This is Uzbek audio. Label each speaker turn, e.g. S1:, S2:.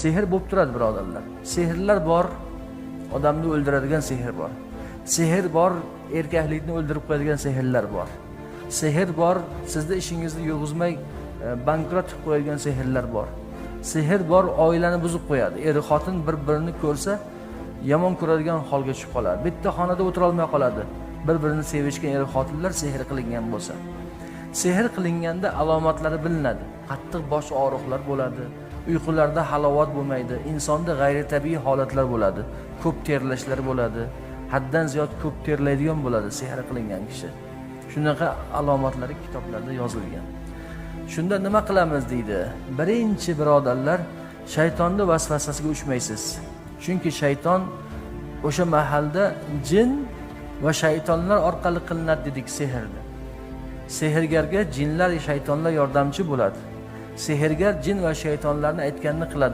S1: Sehr bo'lib turadi, birodarlar. Sehrlar bor, odamni o'ldiradigan sehr bor. Sehr bor, erkaklikni o'ldirib qo'yadigan sehrlar bor. Sehr bor, sizni ishingizni yurg'izmay bankrot qilib qo'yadigan sehrlar bor. Sehr bor, oilani buzib qo'yadi. Er xotin bir birini ko'rsa yomon ko'radigan holga tushib qoladi. Bitta xonada o'tira olmay qoladi. Bir birini sevishgan er xotinlar sehr qilingan bo'lsa. Sehr qilinganda alomatlari bilinadi. Qattiq bosh og'riqlar bo'ladi, uyqularda halovat bo'lmaydi, insonda g'ayritabiiy holatlar bo'ladi, ko'p terlashlar bo'ladi, haddan ziyod ko'p terlaydigan bo'ladi sehr qilingan kishi. Shunaqa alomatlari kitoblarda yozilgan. Shunda nima qilamiz deydi. Birinchi, birodarlar, shaytonni vasvasasiga uchmaysiz. Chunki shayton o'sha mahalda jin va shaytonlar orqali qilinadi dedik sehrni. Sehrgarga jinlar, shaytonlar yordamchi bo'ladi. Sehrgar jin va shaytonlarni aytganini qiladi.